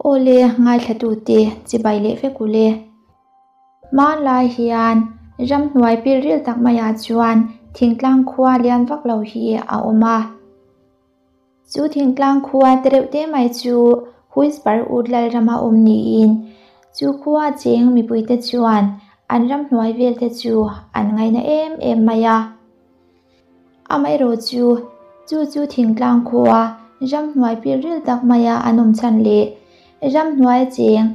Awle ngaithlatute chibai leh vek ule. Hmanlai hian ramhnuai pilril tak maiah chuan thingtlang khua lian vak lo hi a awm a. Chu thingtlang khua te reuh te mai chu Huisbar ut Lalrama awm niin chu khua cheng mipuite chuan an ramhnuai vel te chu an ngaina em em mai a. Amaherawh chu, chu chu thingtlang khua ramhnuai pilril tak maia an awm chhan leh ramhnuai cheng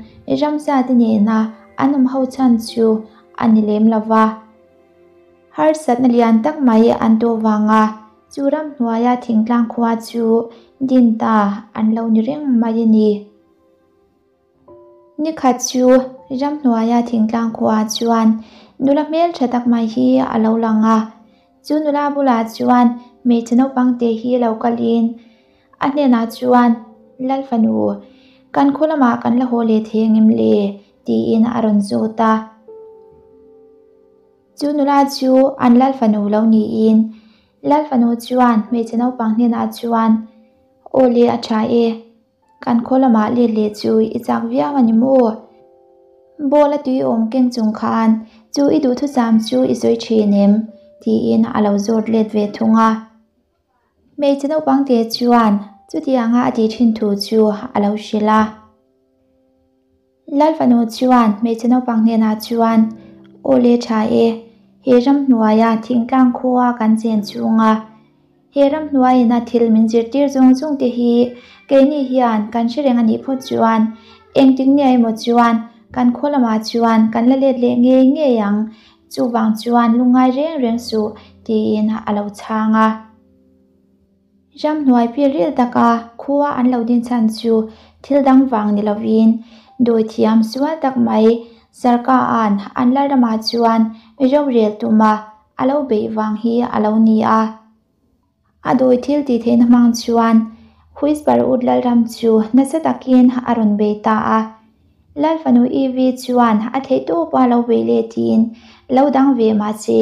ramsa te nena an awm ho chhan chu a ni lem lo va. Harsatna lian tak mai an tawh vanga chu ramhnuaia thingtlang khua chu din ta an lo ni reng mai a ni. Ni khat chu ramhnuaia thingtlang khuaah chuan nula hmeltha tak mai hi a lo lang a, chu nula bulah chuan hmeichhe naupang te hi lo kalin a hnenah chuan Lal fanu, kan khaw lamah kan la haw leh thei angem le? tiin a rawn zawt a. Chu nula chu an Lal fanu lo niin Lal fanu chuan hmeichhe naupang hnenah chuan Aw le a tha e, Kan khaw lamah let leh chu i chak viau a ni maw? Ball a tui awm keng chung khan chu i duhthusam chu i sawi thin em? tiin a lo zawt let ve thung a. Hmeichhe naupang te chuan chutianga a tih thin thu chu a lo hrilh a. Lalfanu chuan hmeichhe naupang hnenah chuan, Aw le tha e, he ramhnuaia thingtlang khua kan chen chhunga he ramhnuaiin a thil min zirtir zawng zawng te hi keini hian kan hre reng a nih phawt chuan engtik nia emaw chuan kan khaw lamah chuan kan la let leh ngei ngei ang, chuvang chuan lungngai reng reng suh, tiin a lo chhang a. Ramhnuai pilril taka khua an lo din chhan chu thil dang vang ni lovin dawithiam sual tak mai Sarkaa'n an Lalramah chuan rorel tuma a lo beih vang hi a lo ni a. A dawi thil tih theihna hmang chuan Huisbar ut Lalram chu nasa takin a rawn bei ta a. Lal fanu Ivy chuan a theih tawpa lo bei letin lo dang ve mah se,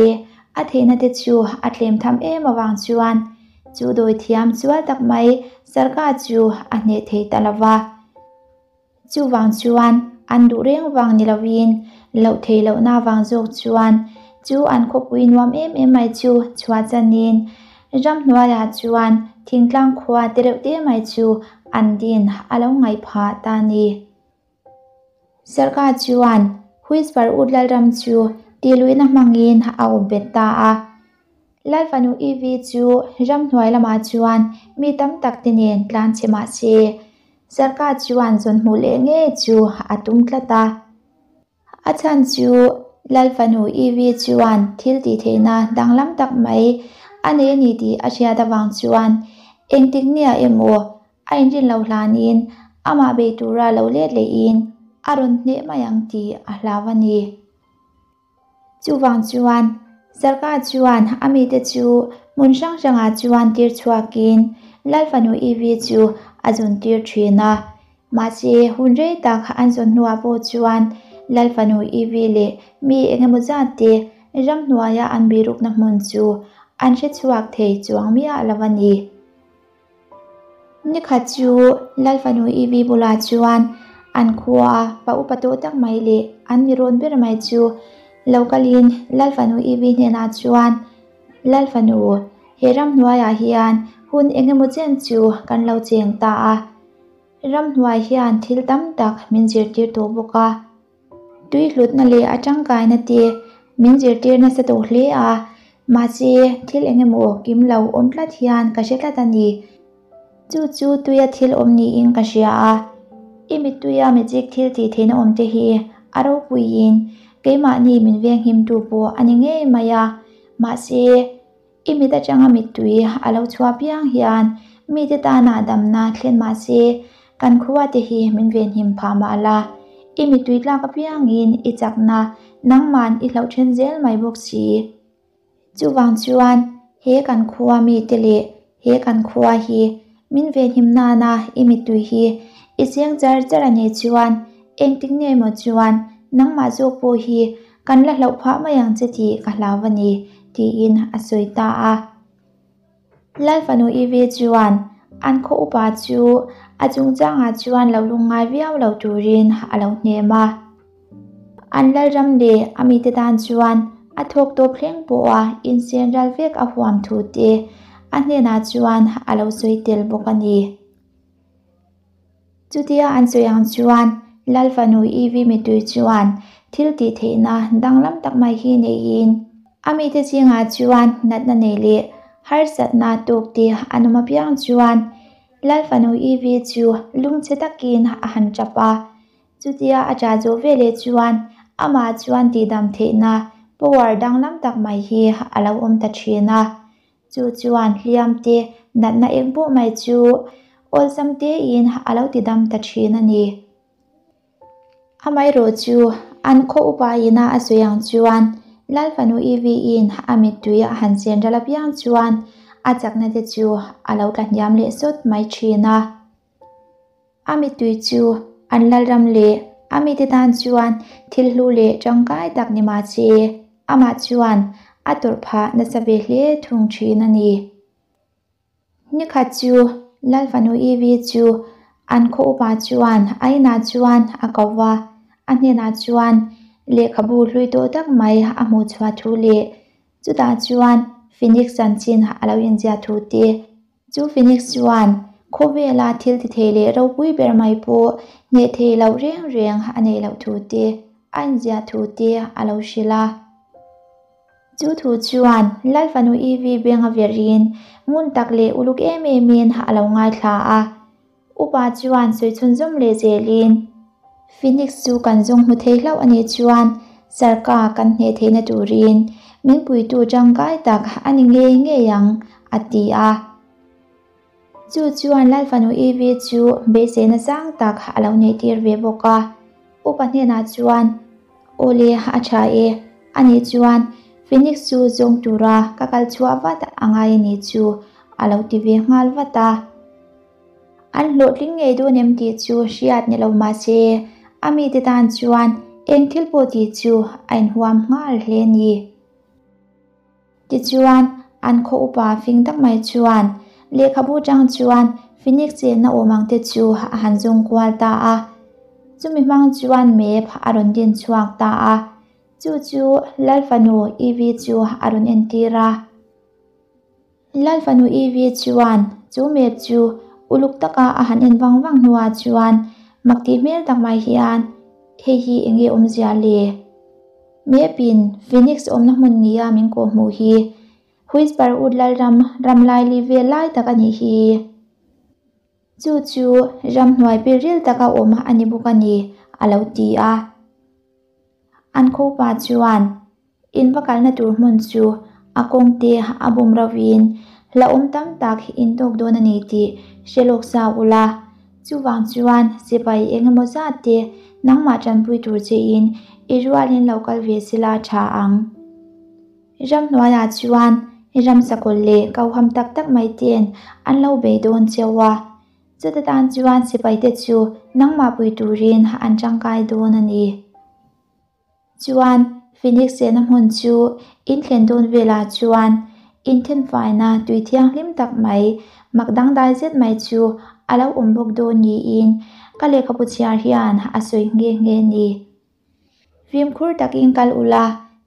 a theihna te chu a tlem tham em avang chuan chu dawi thiam chual tak mai Sarka chu a hneh thei ta lo va. Chuvang chuan an duh reng vang ni lovin loh theih lohna vang zawk chuan chu an khawpui nuam em em mai chu chhuah chanin Ramhnuaiah chuan thingtlang khua te reuh te mai chu an din a lo ngaih phah ta a ni. Sarka chuan Whisper ut Lalram chu tihluihna hmangin a awp bet ta a. Lal fanu Ivy chu ramhnuai lamah chuan mi tam tak te nen tlan chhe mah se, Sarka chuan zawn hmuh leh ngei chu a tum tlat a. A chhan chu Lal fanu Ivy chuan thil tih theihna danglam tak mai a nei a ni tih a hriat avang chuan engtik nia emaw a inrin lo hlanin amah bei tura lo let lehin a rawn hneh mai ang tih a hlau a ni. Chuvang chuan Sarkar chuan a mite chu hmun hrang hrangah chuan tir chhuakin Lal fanu Ivy chu a zun tir thin a. Mahse, hun rei tak an zawn hnuah pawh chuan Lal fanu Ivy leh mi engemaw zat te ramhnuaia an birukna hmun chu an hre chhuak thei chuang miah lo a ni. Nikhat chu Lal fanu Ivy bulah chuan an khua pa upa tawh tak mai leh an mi rawn ber mai chu lo kalin Lal fanu Ivy hnenah chuan, Lal fanu, he ramhnuaiah hian hun engemaw chen chu kan lo cheng ta a. Ramhnuai hian thil tam tak min zirtir tawh bawk a, tui hlutna leh a tangkaina te min zirtir nasa tawh hle a, mahse thil eng emaw kim lo awm tlat hian ka hre tlat a ni. Chu chu tuia thil awm niin ka hria a, i mittuia magic thil tih theihna awm te hi a ropuiin keimahni min venghimtu pawh a ni ngei mai a, mahse, I mit atanga mittui a lo chhuah piang hian mite tana damna thlen mah se, kan khua te hi min venhim phah mah la. I mittui tlak apiangin i chakna nangman i hlauh then zel mai bawk si. Chuvang chuan he kan khua mite leh he kan khua hi min venhim nana i mittui hi i cheng char char a nih chuan engtik nge maw chuan nangmah zawk pawh hi Kan la hlauh phah mai ang che tih ka hlau a ni, tiin a sawi ta a. Lal fanu Ivy chuan An khaw upa chu a chungchangah chuan lo lungngai viau lo turin a lo hnem a. An lalram leh a mite tan chuan a thawk tawp thleng pawha insen ral vek a huam thu te a hnenah chuan a lo sawi tel bawk a ni. Chutia an sawi ang chuan Lal fanu Ivy mittui chuan thil tih theihna danglam tak mai hi neiin a mite zingah chuan natna nei leh harsatna tawk te an awm apiang chuan Lal fanu Ivy chu lungchhe takin a han tap a. Chutia a ṭah zawh veleh chuan amah chuan tihdam theihna power danglam tak mai hi a lo awm ta ṭhin a. Chu chuan hliam te natna eng pawh mai chu awlsam tein a lo ti dam ta thin a ni. Amaherawh chu an khaw upa ina a sawi ang chuan Lal fanu Ivy-in a mittui a han chen ral apiang chuan a chakna te chu a lo tla hniam leh sawt mai thin a. A mittui chu an lalram leh a mite tan chuan thil hlu leh tangkai tak ni mah se, amah chuan a tawrh phah nasa ve hle thung thin a ni. Nikhat chu Lal fanu Ivy chu an khaw upa chuan a inah chuan a ko va, a hnenah chuan lehkhabu hlui tawh tak mai a hmuh chhuah thu leh chutah chuan Phoenix chanchin a lo inziah thu te Chu Phoenix chuan khawvela thil ti thei leh ropui ber mai pawh hneh thei loh reng reng a neih loh thu te, a inziah thu te a lo hrilh a. Chu thu chuan Lal fanu Ivy beng a verhin ngun tak leh uluk em emin a lo ngaithla a. Upa chuan sawi chhunzawm leh zelin, Phoenix chu kan zawng hmu thei hlauh a nih chuan Sarka kan hneh theihna turin min puitu tangkai tak a ni ngei ngei ang, a ti a. Chu chuan Lal fanu Ivy chu beiseina sang tak a lo neihtir ve bawk a. Upa hnenah chuan, Aw le, a tha e, a nih chuan Phoenix chu zawng tura ka kal chhuah vat a ngai a nih chu, a lo ti ve nghal vat a. An hlawhtling ngei dawn em tih chu hriat ni lo mah se, a mite tan chuan eng thil pawh tih chu a inhuam nghal hle a ni. Tichuan, an khaw upa fing tak mai chuan lehkhabu tang chuan Phoenix chenna awm ang te chu a han zawng kual ta a. Chumi hmang chuan map a rawn din chhuak ta a. Chu chu Lal fanu Ivy chu a rawn entir a. Lal fanu Ivy chuan chu map chu uluk taka a han en vang vang hnuah chuan mak tih hmel tak mai hian, Hei hi eng nge awmzia le? Map in Phoenix awmna hmun nia min kawh hmuh hi Whisperwood Lalram ram laili vel lai tak a nih hi. Chu chu ramhnuai pilril taka awm a ni bawk a ni, a lo ti a. An khupa chuan in va kalna tur hmun chu a kawng te a bum rovin hlauhawm tam tak in tawk dawn a ni tih hre lawk sa ula. Chuvang chuan sipai eng emaw zat te nangmah tanpui tur chein i rualin lo kal ve sela tha ang. Ramhnuaiah chuan ramsakawlh leh koham tak tak mai ten an lo bei dawn cheu a. Chuta tan chuan sipaite chu nangmah pui turin an tangkai dawn a ni. Chuan Phoenix chehna hmun chu in thlen dawn velah chuan inthenfaina tui thianghlim tak mai, mak dangdai zet mai chu a lo awm bawk dawn niin ka lehkhabu chhiar hian a sawi nghe nghe a ni. Fimkhur takin kal ula,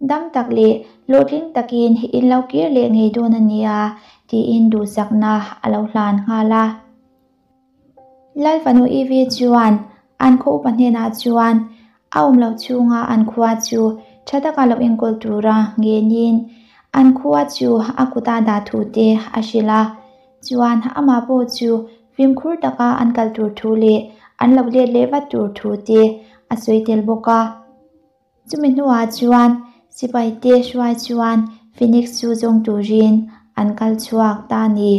dam tak leh hlawhtling takin in lo kir leh ngei dawn a nia, tiin duhsakna a lo hlan nghal a. Lal fanu Ivy chuan an khaw upa hnenah chuan a awm loh chhunga an khua chu tha taka lo enkawl tura ngenin an khua chu a kuta dah thu te a hrilh a. Chuan amah pawh chu fimkhur taka an kal tur thu leh an lo let leh vat tur thu te a sawi tel bawk a. Chumi hnuah chuan sipai te hruai chuan Phoenix chu zawng turin an kal chhuak ta a ni.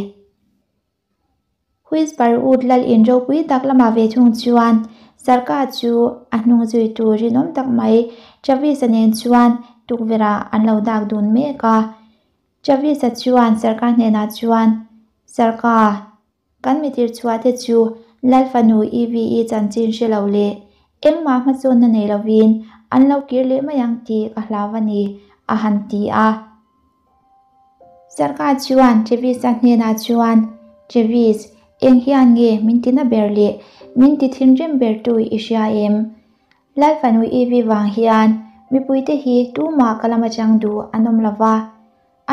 Whisperwood lal in ropui tak lamah ve thung chuan Sarka chu a hnung zui tur rinawm tak mai Travis-a nen chuan tukverh ah an lo dak dun mek a. Travis-a chuan Sarka hnenah chuan, Sarka, kan mitir chhuah te chu Lal fanu Eve-i chanchin hre lo leh engmah hmasawnna nei lovin an lo kir leh mai ang tih ka hlau a ni, a han ti a. Sarka chuan Travis-a hnenah chuan, Travis, Eng hian nge min tina ber leh min ti thinrim ber tu i hria em? Lalfanu Ivy vang hian mipuite hi tumah ka lama chang duh an awm lova,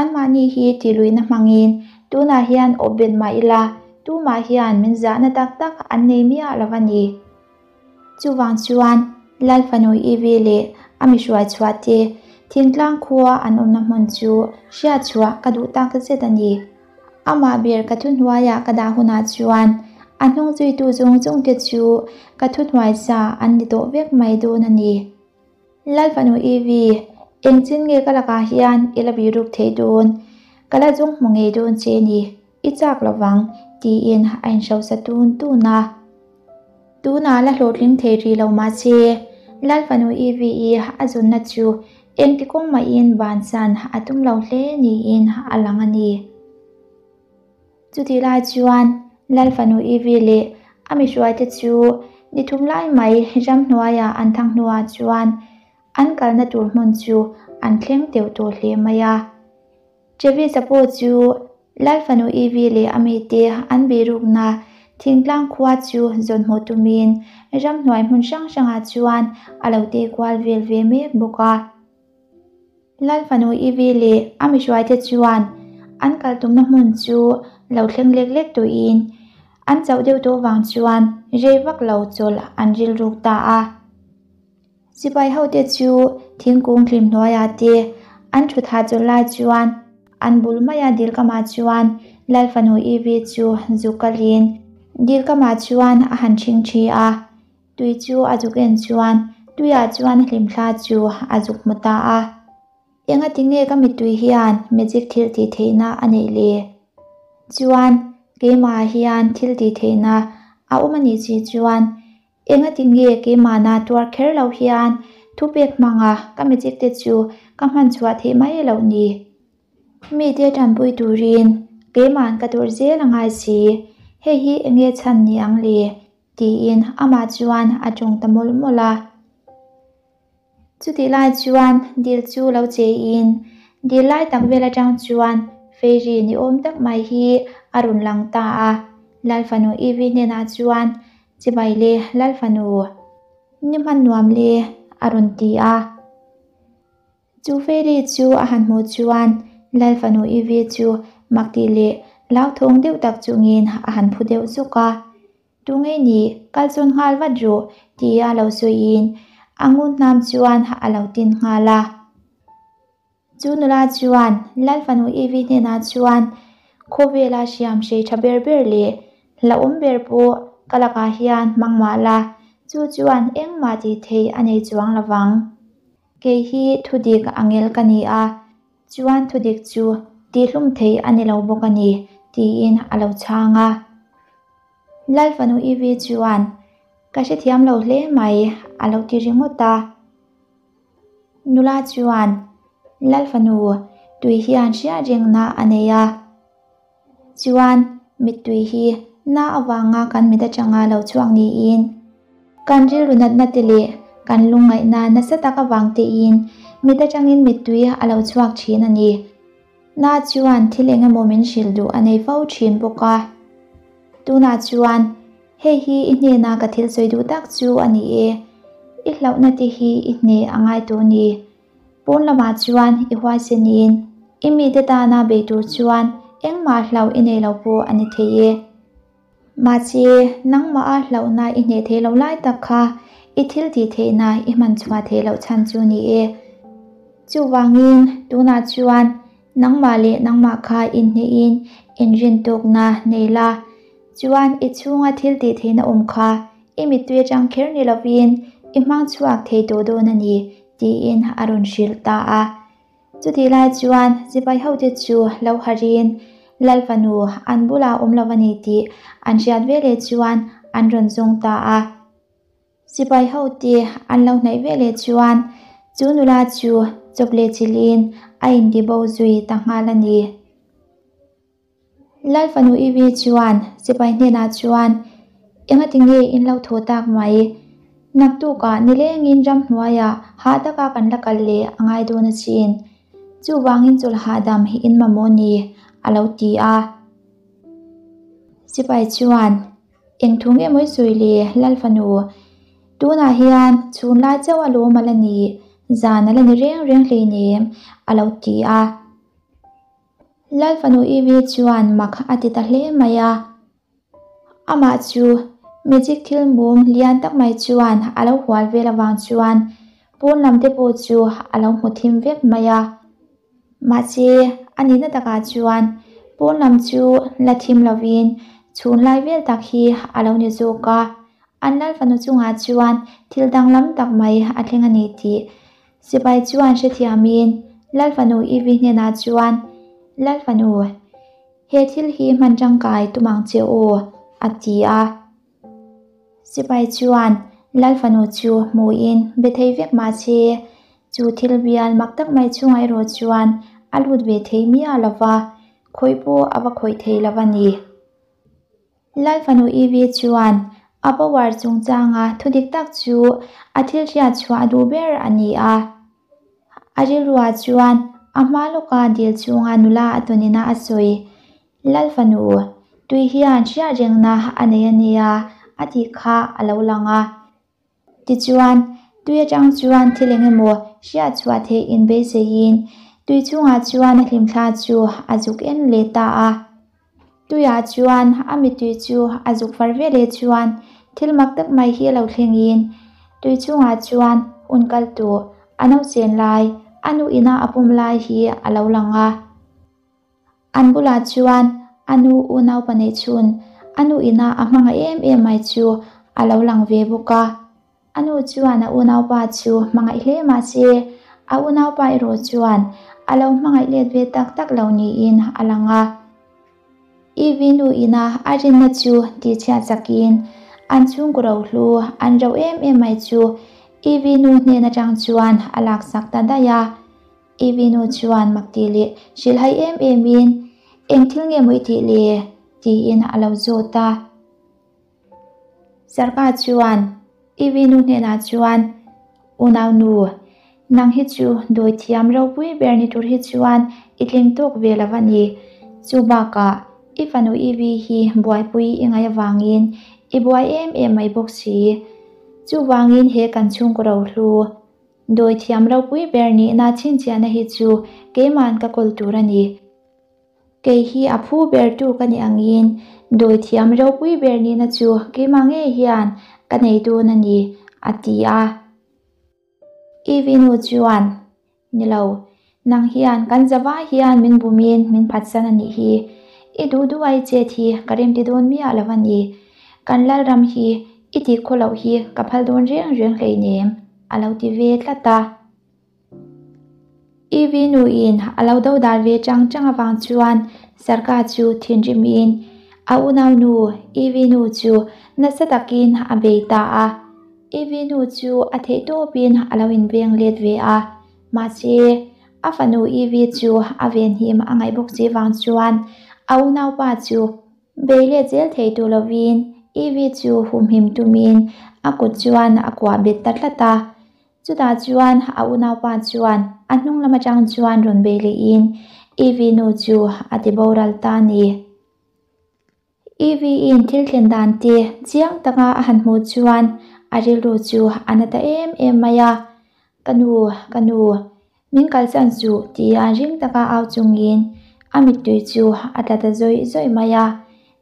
anmahni hi tihluihna hmangin tunah hian awp bet mah ila tumah hian min zahna tak tak an nei miah lo a ni. Chuvang chuan Lalfanu Ivy leh a mi hruai chhuah te thingtlang khua an awmna hmun chu hriat chhuah ka duh tak zet a ni. Amah ber ka thuhnuaiah ka dah hunah chuan a hnung zuitu zawng zawng te chu ka thuhnuai sa an ni tawh vek mai dawn a ni. Lalfanu Ivy, engchin nge ka lakah hian i la biruk theih dawn? Ka la zawng hmu ngei dawn che ni, i chak lovang, tiin a inhrosa tun tun a. Tunah la hlawhtling thei rih lo mahse, Lalfanu Ivy-i a zunna chu engti kawng mahin bansan a tum lo hle niin a lang a ni. Chutih lai chuan Lalfanu Ivy leh a mihruaite chu ni thum lai mai ramhnuaiah an thang hnuah chuan an kalna tur hmun chu an thleng teuh tawh hle mai a. Travis-a pawh chu Lalfanu Ivy leh a mite an birukna thingtlang khua chu zawn hmuh tumin ramhnuai hmun hrang hrangah chuan a lo teh kual vel ve mek bawk a. Lalfanu Ivy leh a mihruaite chuan an kal tumna hmun chu lo thleng lek lek tawhin an chauh deuh tawh vang chuan rei vak lo chawlh an rilruk ta a. Sipai hote chu thingkung hlim hnuaiah te an thut hahchawlh lai chuan an bul maia dil kamah chuan Lalfanu Ivy chu zuk kalin dil kamah chuan a han ṭhing ṭhi a, tui chu a zuk en chuan tuiah chuan hlimthla chu a zuk hmu ta a. Engati nge ka mittui hian magic thil tih theihna a neih le? Chuan keimahah hian thil tih theihna a awm a nih si chuan Engati nge keimahna tuar kher lo hian thupek hmanga ka magic te chu ka hman chhuah theih mai loh ni? Mite tanpui turin keima'n ka tawrh zel a ngai si, hei hi enge chhan ni ang le? tiin amah chuan a tawng ta mawlh mawlh a. Chutih lai chuan dil chu lo cheiin dil lai tak vel atang chuan fairy ni awm tak mai hi a rawn lang ta a. Lalfanu Ivy hnenah chuan, Chibai le Lalfanu, ni hman nuam le a rawn ti a. Chu fairy chu a han hmuh chuan Lalfanu Ivy chu mak tih leh hlauthawng deuh tak chungin a han phu deuh zuk a. Tu ngei ni, kal chun nghal vat rawh, tia lo sawiin a ngun hnam chuan a lo tin nghal a. Chu nula chuan Lal fanu Ivy hnenah chuan, Khawvela hriam hrei tha ber ber leh hlauhawm ber pawh ka lakah hian hmang mah la, chu chuan engmah tih theih a nei chuang lovang. Kei hi thudik angel ka ni a, Chuan thudik chu tihhlum thei a ni lo bawk a ni, tiin a lo chhang a. Lalfanu Ivy chuan, Ka hrethiam lo hle mai, a lo ti ringawt a. Nula chuan, Lalfanu, tui hian hriat rengna a nei a. Chuan mittui hi na avanga kan mit atanga lo chhuak niin kan rilru natna te leh kan lungngaihna nasa tak avang tein mit atangin mittui a lo chhuak thin a ni. Na chuan thil eng emaw min hrilh duh a nei fo thin bawk a. Tunah chuan hei hi i hnena ka thil sawi duh tak chu a ni e. I hlauhna te hi i hneh a ngai tawh ni. Pawn lamah chuan i huaisenin i mite tana bei tur chuan engmah hlauh i nei lo pawh a ni thei e. Mahse, nangmaha hlauhna i hneh thei lo lai tak kha i thil tih theihna i hman chhuah theih loh chhan chu ni e. Chuvangin, tunah chuan nangmah leh nangmah kha inhnehin inrintawkna nei la, chuan i chhunga thil tih theihna awm kha i mittui atang kher ni lovin i hmang chhuak thei tawh dawn a ni tiin a rawn hrilh ta a. Chutih lai chuan sipai hote chu lo harin Lal fanu an bulah awm lo a ni tih an hriat veleh chuan an rawn zawng ta a. Sipai hote an lo hnaih veleh chuan chu nula chu chawp leh chilhin a intibo zui ta nghal a ni. Lal fanu Ivy chuan sipai hnenah chuan, Engati nge in lo thaw tak mai? Naktukah nilengin ramhnuaiah hah taka kan la kal leh a ngai dawn asin. Chuvangin chawlh hahdam hi in mamawh ni, a lo ti a. Sipai chuan, Eng thu nge mawi sawi le, Lal fanu? Tunah hian chhun lai chauh a lawm a la ni, zan a la ni reng reng hleinem, a lo ti a. Lal fanu Ivy chuan mak a ti ta hle mai a. Amah chu magic thil mum lian tak mai chuan a lo hual vel avang chuan pawn lam te pawh chu a lo hmu thim vek mai a. Mahse, a nihna takah chuan pawn lam chu la thim lovin chhun lai vel tak hi a lo ni zawk a. An lal fanu chungah chuan thil danglam tak mai a thleng a ni tih sipai chuan hrethiamin lal fanu Ivy hnenah chuan, Lal fanu, he thil hi hman tangkai tum ang che aw, a ti a. Sipai chuan Lal fanu chu hmuin be thei vek mah se, chu thil bial mak tak mai chungah erawh chuan a lut ve thei miah lo va, khawih pawh a va khawih thei lo a ni. Lal fanu Ivy chuan a power chungchanga thu dik tak chu a thil hriat chhuah duh ber a ni a. A rilruah chuan a hma lawka dil chhunga nula a tawnina a sawi. Lal fanu, tui hian hriat rengna a nei a nia a tih kha a lo lang a. Tichuan, tui atang chuan thil eng emaw hriat chhuah theih inbeiseiin tui chhungah chuan a hlimthla chu a zuk en leh ta a. Tuiah chuan a mittui chu a zuk far ve leh chuan thil mak tak mai hi a lo thlengin tui chhungah chuan hun kal tawh a nausen lai, a nu ina a pawm lai hi a lo lang a. An bulah chuan a nu unaupa neih chhun a nu ina a hmangaih em em mai chu a lo lang ve bawk a. A nu chuan a unaupa chu hmangaih hle mah se, a unaupa erawh chuan a lo hmangaih let ve tak tak lo niin a lang a. Ivy nu ina a rinna chu tihchhiat chakin an chhungkaw rohlu an rauh em em mai chu Ivy nu hnen atang chuan a laksak ta daih a. Ivy nu chuan mak tih leh hrilhhai em emin, Eng thil nge maw i tih le? tiin a lo zawt a. Sarka chuan Ivy nu hnenah chuan, Unau nu, nang hi chu dawi thiam ropui ber ni tur hi chuan i tling tawk ve lo a ni. Chu bakah i fanu Ivy hi buaipui i ngaih avangin i buai em em mai bawk si. Chuvangin he kan chhungkaw rohlu dawi thiam ropui ber nihna chhinchhiahna hi chu keiman ka kawl tur a ni. Kei hi a phu bertu ka nih angin dawi thiam ropui ber nihna chu keimah ngei hian ka nei dawn a ni, a ti a. Ivy nu chuan, Ni lo, nang hian kan zavai hian min bumin min phatsan a nih hi. I duh duh a i chet hi ka remti dawn miah lo a ni. Kan Lalram hi i tih khaw loh hi ka phal dawn reng reng hleinem, a lo ti ve tlat a. Ivy nuin a lo do dal ve chang chang avang chuan Sarka chu thinrimin a unau nu Ivy nu chu nasa takin a bei ta a. Ivy nu chu a theih tawpin a lo inveng let ve a, mahse a fanu Ivy chu a venhim a ngaih bawk si vang chuan a unaupa chu bei let zel thei tur lovin Ivy chu humhim tumin a kut chuan a kuah bet ta tlat a. Chutah chuan a unaupa chuan a hnung lam atang chuan rawn bei lehin Ivy nu chu a ti boral ta a ni. Ivy-in thil thlen dan te chiang taka a han hmuh chuan a rilru chu a na ta em em mai a, Ka nu, ka nu, min kalsan suh tia ring taka au chungin a mittui chu a tla ta zawih zawih mai a.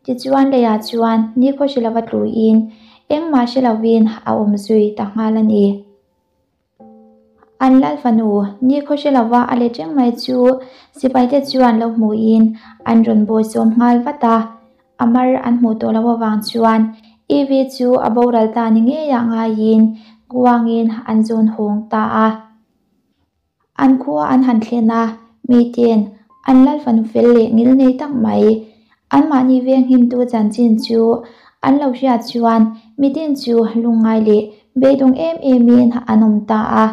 Tichuan leiah chuan nikhaw hre lova tluin engmah hre lovin a awm zui ta nghal a ni. An lal fanu nikhaw hre lova a let reng mai chu sipaite chuan lo hmuin an rawn bawisawm nghal vat a. A mar an hmuh tawh loh avang chuan Ivy chu a boral ta ni ngeiah ngaiin kuangin an zawn hawng ta a. An khua an han thlen a, miten an lal fanu fel leh ngil nei tak mai. Anmahni venghimtu chanchin chu an lo hriat chuan mitin chu lungngai leh beidawng em emin an awm ta a.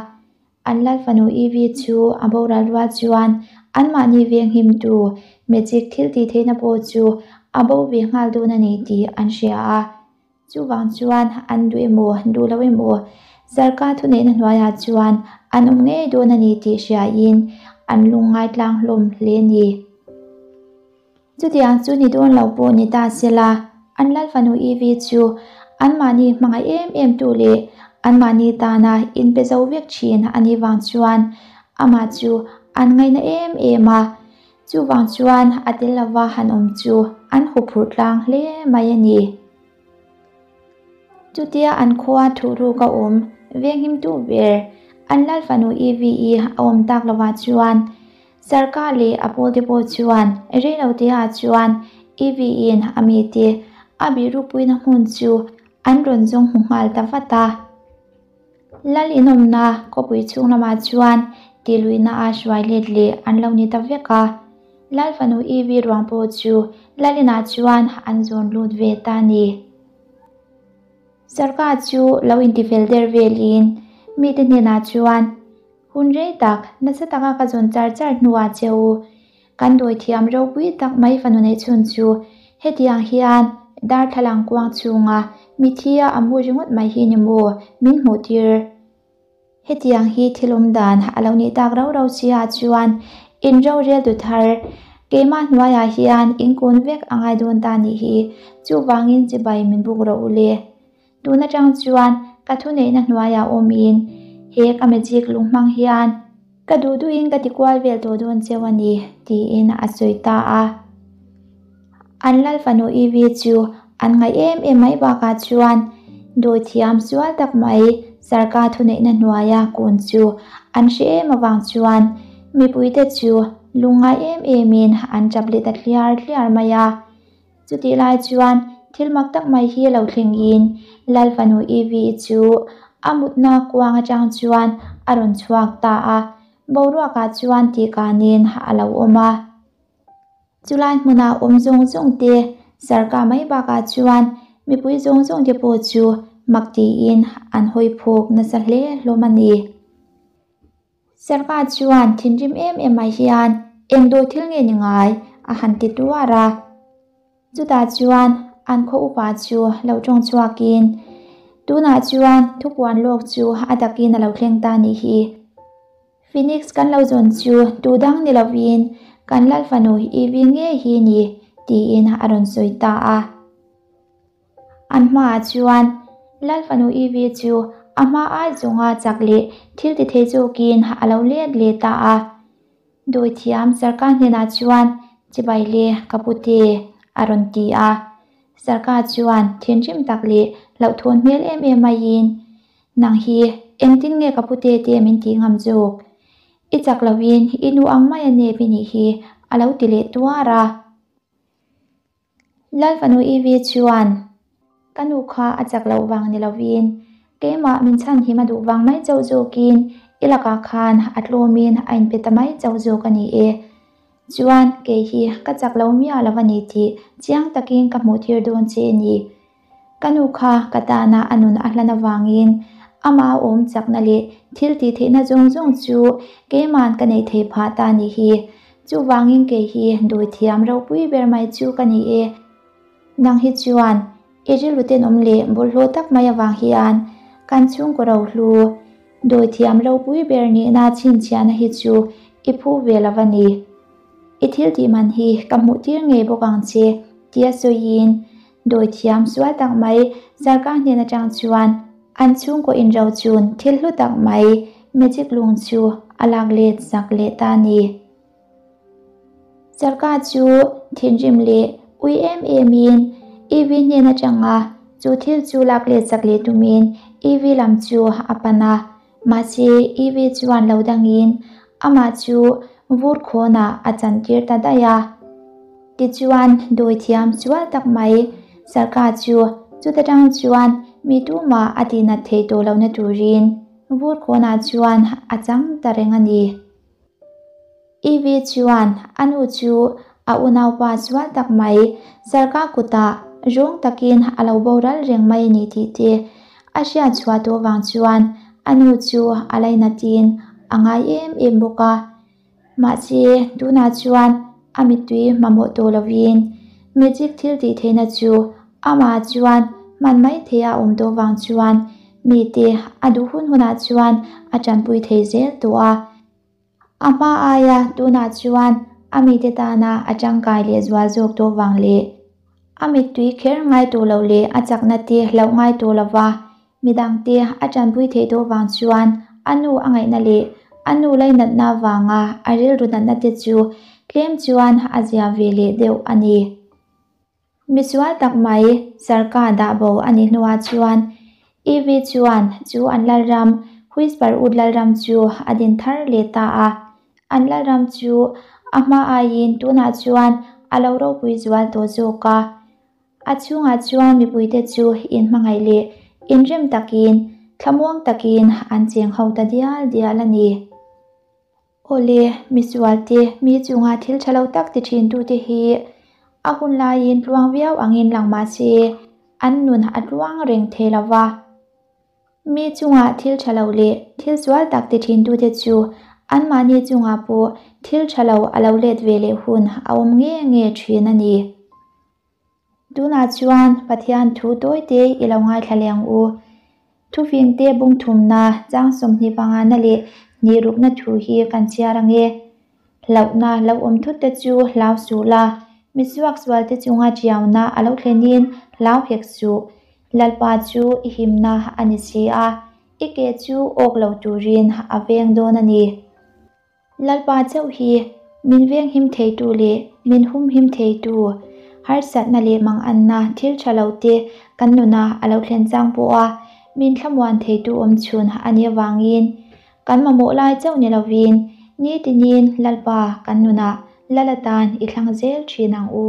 An lal fanu Ivy chu a boral rual chuan anmahni venghimtu magic thil tih theihna pawh chu a bo ve nghal dawn a ni tih an hria a. Chuvang chuan an duh emaw duh lo emaw sarkar thuneihna hnuaiah chuan an awm ngei dawn a ni tih hriain an lungngai tlang hlawm hle a ni. Chutiang chu ni dawn lo pawh ni ta sela, an lal fanu Ivy chu anmahni hmangaih em em tu leh anmahni tana inpe zo vek thin a nih vang chuan amah chu an ngaina em em a. Chuvang chuan a tel lova han awm chu an huphurh tlang hle mai a ni. Chutia an khua thuhruk a awm venghimtu ber an lal fanu Ivy-i a awm tak lovah chuan Sarkar leh a pawlte pawh chuan reiloteah chuan Ivy-in a mite a bihrukpuina hmun chu an rawn zawng hmu nghal ta vat a. Lal inawmna khawpui chhung lamah chuan tihluihna a hruai let leh an lo ni ta vek a. Lal fanu Ivy ruang pawh chu Lal inah chuan an zawn lut ve ta a ni. Sarkar chu lo intifel der velin mite hnenah chuan, Hun rei tak, nasa taka ka zawn char char hnuah che u, kan dawithiam ropui tak mai fanu neih chhun chu hetiang hian darthlalang kuang chhunga mithia a mu ringawt mai hi ni maw min hmuh tir? Hetiang hi thil awm dan a lo nih tak rau rau si ah chuan in rorel tu thar keimah hnuaiah hian in kun vek a ngai dawn ta nih hi, chuvangin chibai min buk rawh u le. Tun atang chuan ka thuneihna hnuaiah awmin he ka magic lung hmang hian ka duh duhin ka ti kual vel tawh dawn cheu a ni, tiin a sawi ta a. An lal fanu Ivy chu an ngaih em em mai bakah chuan dawithiam sual tak mai sarkar thuneihna hnuaia kun chu an hre em avang chuan mipuite chu lungngai em emin an tap leh ta hliar hliar mai a. Chutih lai chuan thil mak tak mai hi lo thlengin Lal fanu Ivy chu a mutna kuang atang chuan a rawn chhuak ta a, boruakah chuan tihkanin a lo awm a. Chulai hmuna awm zawng zawng te sarkar mai bakah chuan mipui zawng zawng te pawh chu mak tiin an hawi phawk nasa hle hlawm a ni. Sarkar chuan thinrim em em mai hian eng dawi thil nge ni ngai a han ti tuar a. Chutah chuan an khaw upa chu lo tawng chhuakin, Tunah chuan thupuan lawk chu a takin a lo thleng ta nih hi. Phoenix kan lo zawn chu tu dang ni lovin kan lal fanu Ivy ngei hi ni, tiin a rawn sawi ta a. An hmaah chuan lal fanu Ivy chu a hma ai zawnga chak leh thil ti thei zawkin a lo let leh ta a. Dawithiam Sarkar hnenah chuan Chibai le ka pu te a rawn ti a. Sarkar chuan thinrim tak leh hlauhthawn hmel em em maiin, Nang hi engtin nge ka pu te te min tih ngam zawk? I chak loin i nu ang mai a nep i nih hi a lo ti leh tuar a. Lal fanu Ivy chuan, Ka nu kha a chak loh vang ni lovin, keimah min chhanhim a duh vang mai chauh zawkin i lakah khan a tlawmin a inpe ta mai chauh zawk a ni e. Chuan kei hi ka chak lo miah lo a ni tih chiang takin ka hmuh tir dawn che a ni. Ka nu kha ka tana a nun a hlan avangin amah a awm chakna leh thil tih theihna zawng zawng chu keima'n ka neih theih phah ta nih hi. Chuvangin kei hi dawithiam ropui ber mai chu ka ni e. Nang hi chuan i rilru tenawm leh bawlhhlawh tak mai avang hian kan chhungkaw rohlu dawithiam ropui ber nihna chhinchhiahna hi chu i phu ve lo a ni. I thil tih man hi ka hmuh tir ngei bawk ang che tia sawiin Dawithiam sual tak mai sarkar hnen atang chuan an chhungkaw inrochun thil hlu tak mai magic lung chu a lak let zak leh ta a ni. Sarkar chu thinrim leh ui em emin Ivy hnen atanga chu thil chu lak let zak leh tumin Ivy lam chu a pan a, mahse Ivy chuan lo dangin amah chu vur khawnah a chantir ta daih a. Tichuan, dawithiam sual tak mai Sarkar chu chuta tang chuan mi tumah a tihnat theih tawh lohna turin vur khawnah chuan a chang ta reng a ni. Ivy chuan a nu chu a unaupa sual tak mai Sarkar kutah rawng takin a lo boral reng mai a ni tih te a hriat chhuah tawh vang chuan a nu chu a lainatin a ngai em em bawk a. Mahse, tunah chuan a mittui mamawh tawh lovin magic thil tih theihna chu amah chuan hman mai theih a awm tawh vang chuan mite a duh hun hunah chuan a tanpui thei zel tawh a. A hma aia tunah chuan a mite tana a tangkai leh zual zawk tawh vang leh a mittui kher ngai tawh lo leh a chakna te hlauh ngai tawh lova midangte a tanpui theih tawh vang chuan a nu a ngaihna leh a nu lainatna vanga a rilru natna te chu tlem chuan a zia ve leh deuh a ni. Misual tak mai Sarka dah bo a nih hnuah chuan Evie chuan chu an lalram Whisperwood lalram chu a din thar leh ta a. An lalram chu a hma aiin tunah chuan a lo ropui zual tawh zawk a. A chhungah chuan mipuite chu inhmangaih leh inrem takin, thlamuang takin an cheng ho ta dial dial a ni. Awle, misualte, mi chunga thil tha lo tak ti thintute hi a hun laiin tluang viau angin lang mah se, an nun a tluang reng thei lo va. Mi chunga thil tha lo leh thil sual tak ti thintute chu anmahni chungah pawh thil tha lo a lo let ve leh hun a awm nge nge thin a ni. Tunah chuan Pathian thu tawite i lo ngaithla leh ang u. Thufingte bung thumna chang 25na leh hnirukna thu hi kan chhiar ang e. Hlauhna lo awm thut te chu hlau suh la, misuak sualte chunga tiauna a lo thlenin hlau hek suh. Lalpa chu i himna a ni si a, i ke chu awk lo turin a veng dawn a ni. Lalpa chauh hi min venghim theitu leh min humhim theitu, harsatna leh manganna thil tha lo te kan nuna a lo thlen chang pawha min thlamuan theitu awm chhun a nih avangin kan mamawh lai chauh ni lovin nitinin Lalpa kan nunah Lal atan i thlang zel thin ang u.